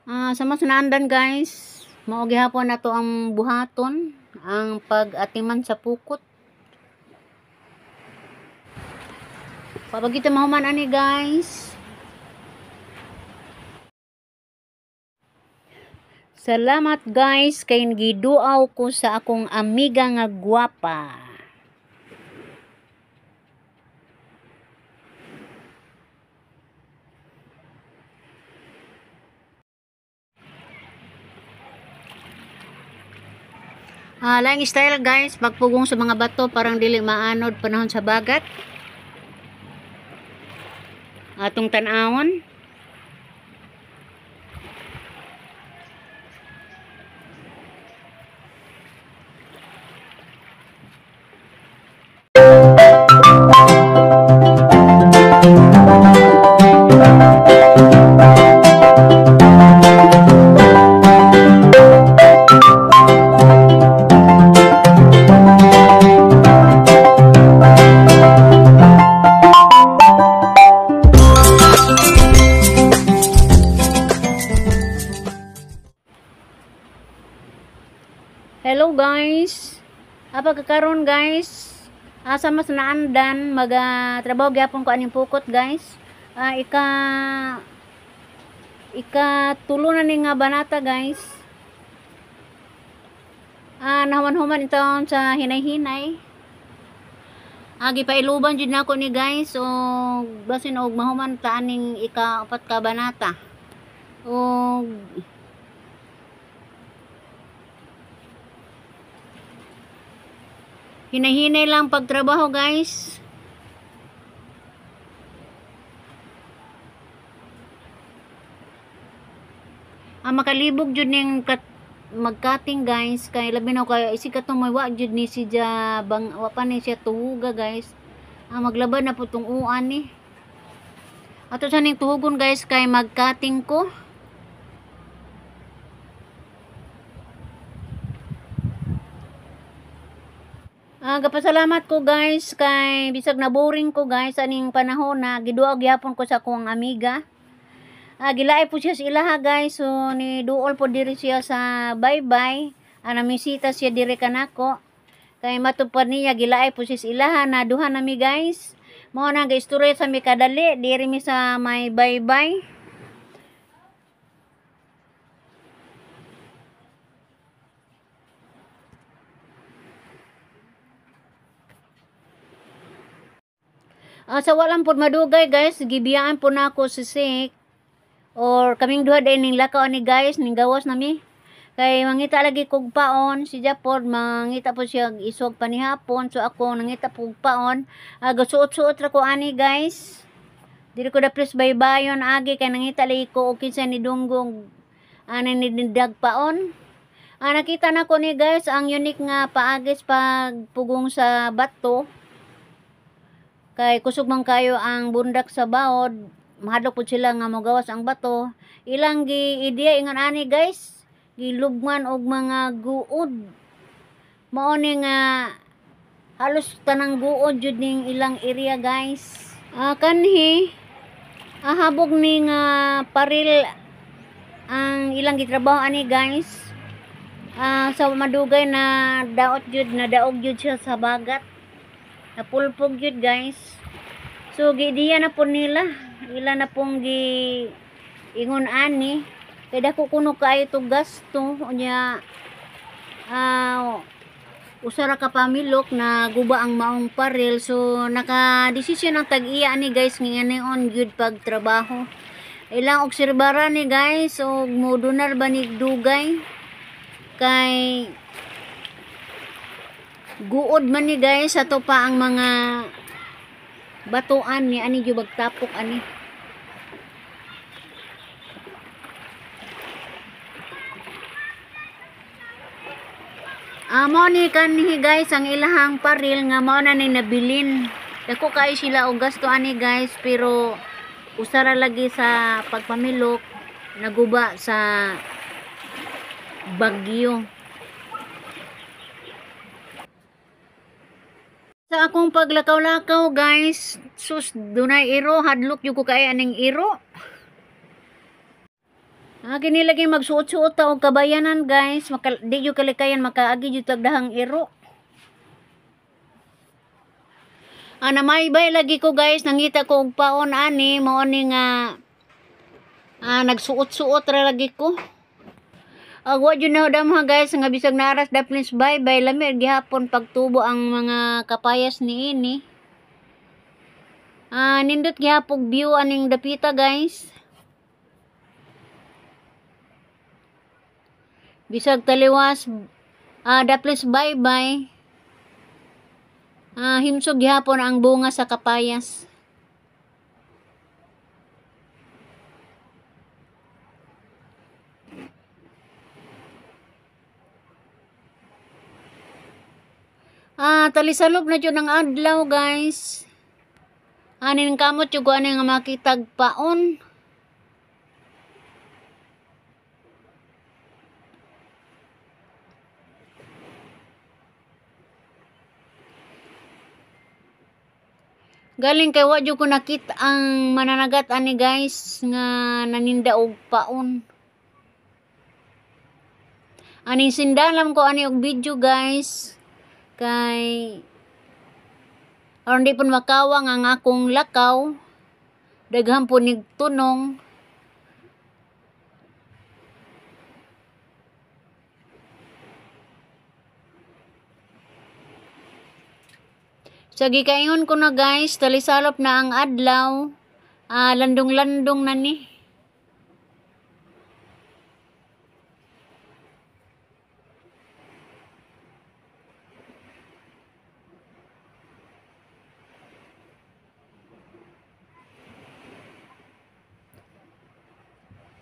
Sa mas naandan guys, mao gihapon nato ang buhaton, ang pag-atiman sa pukot. Pabagita mahuman ani guys. Salamat guys kay giduaw ko sa akong amiga nga gwapa. Laing style guys, pagpugong sa mga bato parang dili maanod panahon sa bagat. Atong tan-awon. Hello guys. Apa kakaron guys? Asa mas naandan maga trabaho gyapon ko aning pukot guys. Ika tulo na ni nga banata guys. Nahuman-human intawon sa hinay-hinay. Gipailuban jud nako ni guys og basin og mahuman ta aning ika-apat ka banata. Og hinay-hinay lang pagtrabaho guys. Makalibog jud ning magkating guys kay labi na kay isig katong may wa jud ni siya bang wa pa ni siya tuhuga guys. Maglabad na po tong uan ni. Ato sa ning tuhugon guys kay magkating ko. Gapasalamat ko guys kay bisag na boring ko guys aning panahon na giduag gyapon ko sa akong amiga. Gilaay po siya sa ilaha guys, so ni duol po diri siya sa bye-bye. Namisita siya diri kanako. Kay matupad niya gilaay po siya sa ilaha na duha nami guys. Mao na gaistorya sa mi kadali diri mi sa may bye-bye. Sa walang po madugay guys, gibiyaan po na ako si Sik. Or kaming duha din ning lakaw ani guys, ning gawas nami. Kay mangita lagi kog paon, si Japod mangita po siya isog panihapon. So ako nangita po og paon. Gasuot-suot ra ko ani guys. Diri ko daplis baybayon agi kay nangita lagi ko og kinsa ni dunggong ani ni paon. Nakita na ko ni guys ang unique nga paagis pagpugong sa bato. Kay kusog man kayo ang bundak sa baod, mahadlok pud sila nga mogawas ang bato. Ilang gi-ideya ingon ani guys, gilubngan og mga guod. Mao ni nga halos tanang guod jud ning ilang area guys. Kanhi habog ni nga paril ang ilang gitrabaho ani guys. Sa madugay na daot jud, na daog jud siya sa bagat. Napulpog jud guys. So giidiya na po nila, ila na pong gi ingon ani kay dako kuno kaayo to gasto unya. Usa ra ka pamilok na guba ang maong paril, so naka-desisyon ang tag-iya ani guys nga nion gyud pagtrabaho. Ilang obserbara ni guys og modunar ba ni dugay kay guod man ni guys ato pa ang mga batuan ni ani gyud bagtapok ani. Mao ni kanhi guys ang ilahang paril nga mao na ni nabilin. Dako kaayo sila og gasto ani guys, pero usa ra lagi sa pagpamilok naguba sa bagyo. Sa akong paglakaw-lakaw guys, sus dunay iro, hadlok jud ko kay aning iro. Kini lagi magsuot-suot ta og kabayanan guys, maka, di jud kalikayan makaagi jud tag dahang iro. Namaybay lagi ko guys, nangita ko og paon ani, mao ni nga nagsuot-suot ra lagi ko. Wa jud na damha guys nga bisag naaras daplis bye-bye, lami gihapon pagtubo ang mga kapayas niini. Nindot gihapon view aning dapita guys. Bisag taliwas daplis bye-bye. Himsog gihapon ang bunga sa kapayas. Talisalob na jud ang adlaw guys. Anin kamot jud ko ani nga makitag paon. Galing kay wa jud ko nakita ang mananagat ani guys nga naninda og paon. Aning sindalam ko ani og video guys kay aron di pud makawang ang akong lakaw, daghan pud nig tunong. Sa gikaingon ko na guys, talisalop na ang adlaw, landong-landong na ni.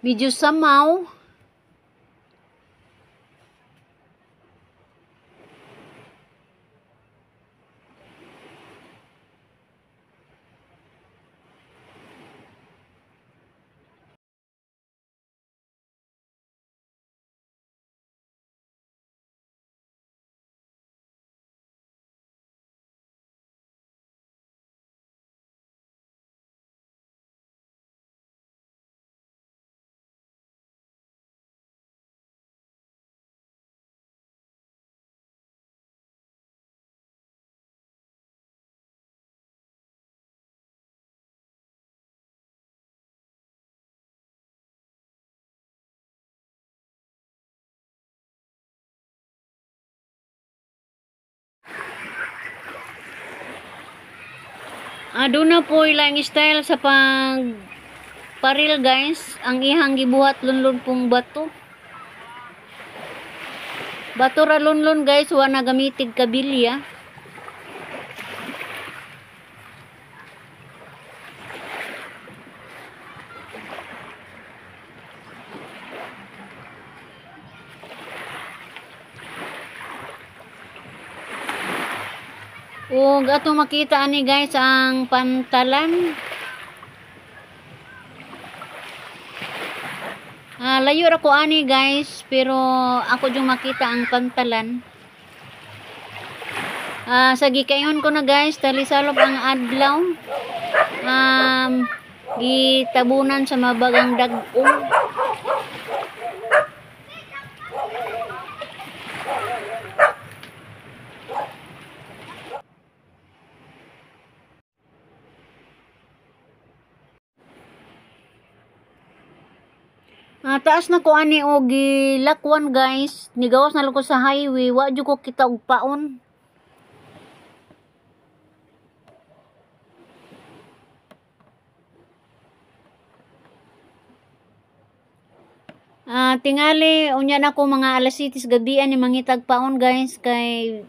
Medyo samaw. Aduna po ilang style sa pag paril guys, ang ihang gibuhat lunlun pong bato. Bato ra lunlun guys, wa na gamitig kabilya. Ug atong makita ani guys ang pantalan. Layo ra ko ani guys, pero ako jung makita ang pantalan. Sa gikayon ko na guys, talisalop ang adlaw. Gitabunan sa mabagang dag-ong. Taas na ko ani og gilakwan guys, nigawas na lang ko sa highway, wa jud ko kita og paon. Tingali unya na ko mga alas 7 gabi ani mangitag paon guys kay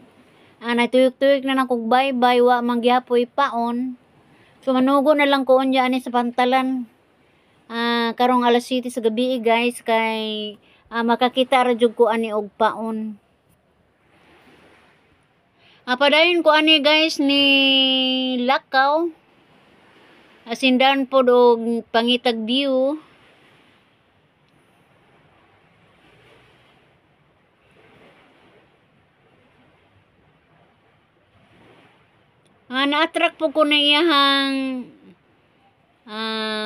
natuyok-tuyok na nakog bye-bye, wa man gihapoy paon. So manugo na lang ko unya ani sa pantalan. Karong alas 7 sa gabi guys kay makakita ra jud ko ani og paon. Padayon ko ani guys ni lakaw. Asindan pod og pangitag view. Na-attract po ko na iyahang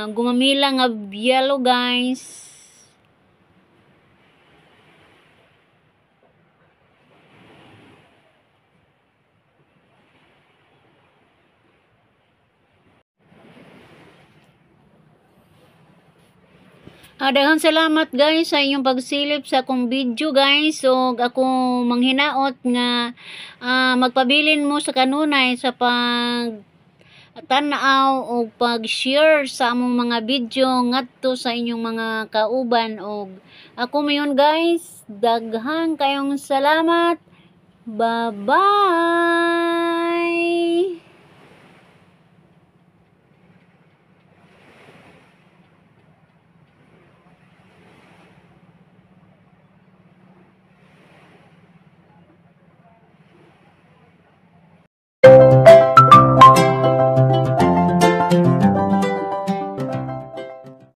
gumamila nga yellow guys. Daghang salamat, guys, sa inyong pagsilip sa akong video, guys. So ako manghinaot nga magpabilin mo sa kanunay sa pag tan-aw o pag-share sa among mga video ngadto sa inyong mga kauban. Og ako mayon, guys, daghang kayong salamat. Bye bye.